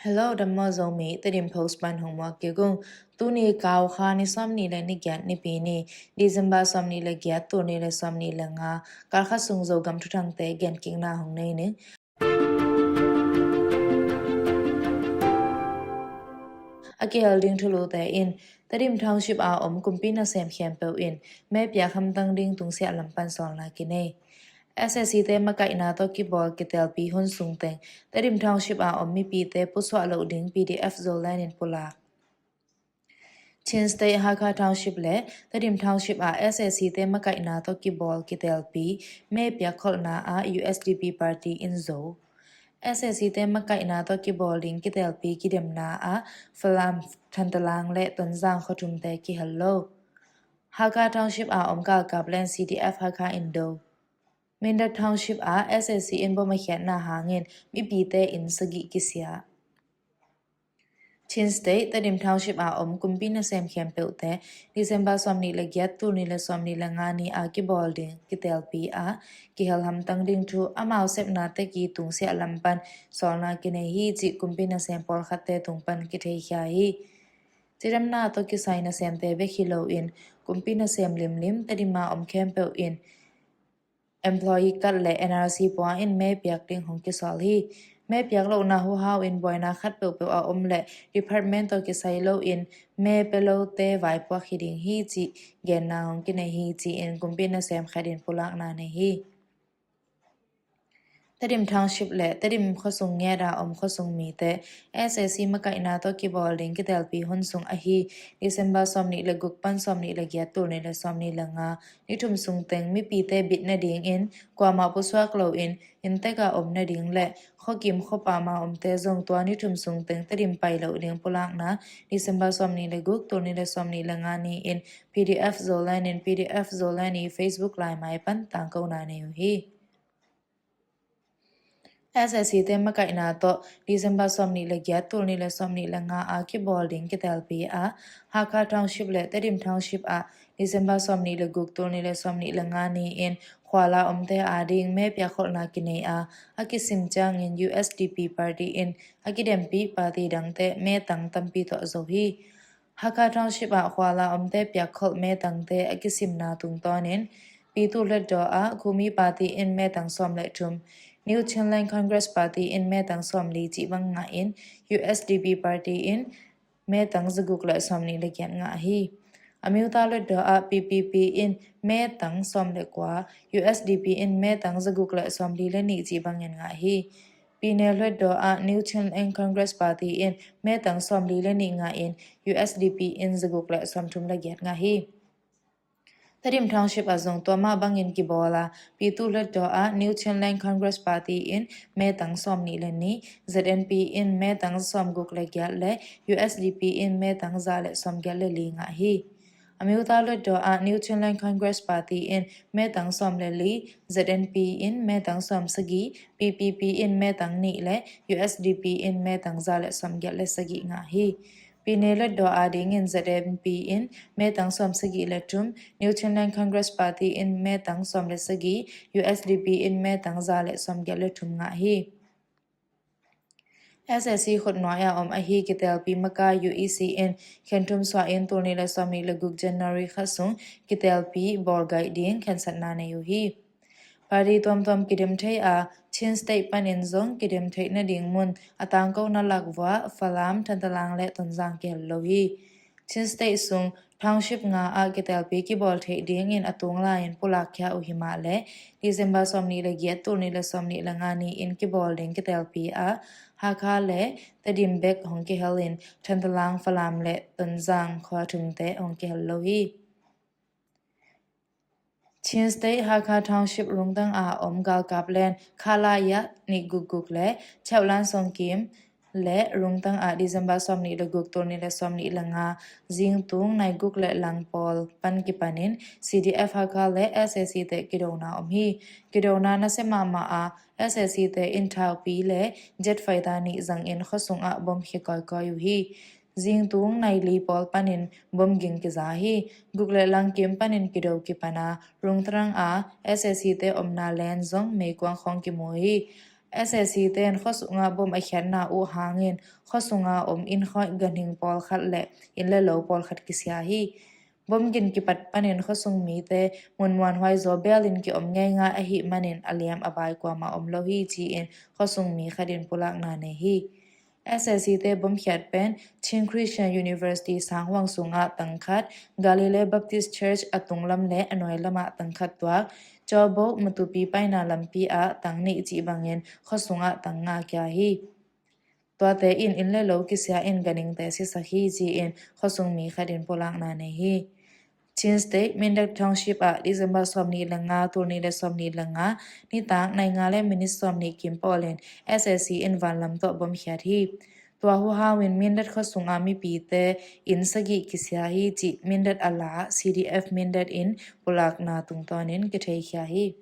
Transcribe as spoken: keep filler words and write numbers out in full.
Hello, dam maw Zomi, Tedim Post pan hong muak kik ung. Tuni Kau kha ni sawmnih le ni giat Nipi ni, December sawmnih le giat, tul nih le sawmnih le nga, kal khat sung Zogam thuthangte gen kikna hong nei ning. A kihel ding thulute in, Tedim Township a om kumpi nasem khempeuh in me piak hamtang ding tungsiah lam pan sawlna kinei. S A C te makaihna tawh kibawl kitelpi hun sung teng Tedim Township a om mipite pusuah loh ding P D F Zoland in pulak. Chin State Hakha Township le Tedim Township a S A C te makaihna tawh kibawl kitelpi me piak kholhna ah U S D P party in zo. S A C te makaihna tawh kibawl ding kitelpi kidemna ah Falam, Thantalang le Tonzang khuathumte kihel lo. Hakha Township a om galkap len C D F Hakha in do. Mindat Township ah S A C in bom a khiatna hangin mipite inn sagih kisia. Chin State Tedim Township a om kumpi nasem khempeuhte December sawmnih le giat, tul nih le sawmnih le nga ni a kibawl ding kitelpi ah kihel hamtang ding thu amau sepna teki tungsiah lam pan sawlna kinei hi cih kumpi nasem pawlkhatte tung pan kitheikhia hi. Cidamna tawh kisai nasemte bek hi loin kumpi nasem limlim Tedim a om khempeuh in employee card le N R C pua in me piak ding hong kisawl hi. Me piak lohna huhau in buaina khat peuhpeuh a om le department tawh kisai loin me pia lote vaipuak hi ding hi cih genna hong kinei hi ci-in kumpi nasem khat in pulakna nei hi. Tedim Township le Tedim khuasung ngiat a om khuasung mite S A C makaihna tawh kibawl ding kitelpi hun sung ahi December sawmnih le guk pan sawmnih le giat, tul nih le sawmnih le nga ni thum sung teng mipite bit nadingin kuamah pusuak loin inntek a om nading le khuakim khuapam a omte zong tua ni thum sung teng Tedim pai loh ding pulakna December sawmnih le guk, tul nih le sawmnih le nga ni in P D F Zoland in P D F Zoland i Facebook laimai pan tangkona nei uh hi. S A C te makaihna tawh December sawmnih le giat, tul nih le sawmnih le nga a kibawl ding kitelpi ah Hakha Township le Tedim Township ah December sawmnih le guk, tul nih le sawmnih le nga ni in khuala omte ading me piak kholhna kinei a, a kisim ciangin U S D P party in a kidempi party dangte metang tampi tuah zo hi. Hakha Township ah khuala omte piak kholh metangte a kisimna tungtawnin Pitu Hluttaw ah Khumi party in metang sawm le thum, New Chinland Congress party in metang sawm li cih bang ngah in U S D P party in metang zaguk le sawmnih le giat ngah hi. Amyotha Hluttaw ah P P P in metang sawm le kua, U S D P in metang zaguk le sawmli le nih cih bangin ngah hi. Pyine Hluttaw ah New Chinland Congress party in metang sawmli le nih ngah in U S D P in zaguk le sawmthum le giat ngah hi. Tedim Township ah zong tua mah bangin kibawl a, Pitu Hluttaw ah New Chinland Congress party in metang sawmnih le nih, Z N P in metang sawmguk le giat le U S D P in metang za le sawmgiat le li ngah hi. Amyotha Hluttaw ah New Chinland Congress party in metang sawm le li, Z N P in metang sawm sagih, P P P in metang nih le U S D P in metang za le sawmgiat le sagih ngah hi. Pyine Hluttaw adingin Z N P in metang sawm sagih le thum, New Chinland Congress party in metang sawm le sagih, U S D P in metang za le sawmgiat le thum ngah hi. S A C khutnuai a om ahi kitelpi makai U E C in khenthum suah in tul nih le sawmnih le guk January khat sung kitelpi bawlgaih ding khensatna nei uh hi. Party tuamtuam kidem thei a, Chin State panin zong kidem theih nading mun a tangkona lakvua Falam, Thantalang le Tonzang kihel lo hi. Chin State sung township nga ah kitelpi kibawl theih dingin a tung lai-in pulakkhia uh himah le December sawmnih le giat, tul nih le sawmnih le nga ni in kibawl ding kitelpi ah Hakha le Tedim bek hong kihel in Thantalang, Falam le Tonzang khua thumte hong kihel lo hi. Chin State Hakha Township rungtang a om galkap len Khalaya nih guk guk le Cheulan Songkim le rungtang ah December sawmnih le guk, tul nih le sawmnih le nga zingtung nai guk le lang pawl pan kipanin C D F Hakha le S A C te kidona om hi. Kidona nasia mahmah a, S A C te in thaupi le jet fighter nih zangin khuasung ah bom khia kawikawi uh hi. Zingtung nai li pawl panin bom ging kiza hi. Guk le lang kim panin kido kipan a, rungtang a S A C te omna len zong meikuang khawng kimu hi. SAC te in khuasungah bom a khiatna uh hangin khuasunga om inn khawi ganhing pawlkhat le inn le lo pawlkhat kisia hi. Bom gin kipat panin khuasung mite mun muanhuai zaw belin kiom ngeingai ahih manin a liam a bai kuamah om lo hi ci-in khuasung mi khatin pulakna nei hi. SAC te bomkhiat pen Chin Christian University sanghuang sungah tangkhat, Galilee Baptist Church a tunglam le a nuailamah tangkhat tuak, Cawbo Matupi paina lampi ah tangnih cih bangin khuasungah tang nga kia hi. Tuate in inn le lo kisia in ganhingte sisak hi ci-in khuasung mi khatin pulakna nei hi. Chin State Mindat Township ah December sawmnih le nga, tulnih le sawmnih le nga nitak nai nga le minit sawmnih kim pawlin SAC in vanlam tawh bomkhiat hi. Tua huhau in Mindat khuasunga mipite inn sagih kisia hi cih Mindat a la CDF Mindat in pulakna tungtawnin kitheikhia hi.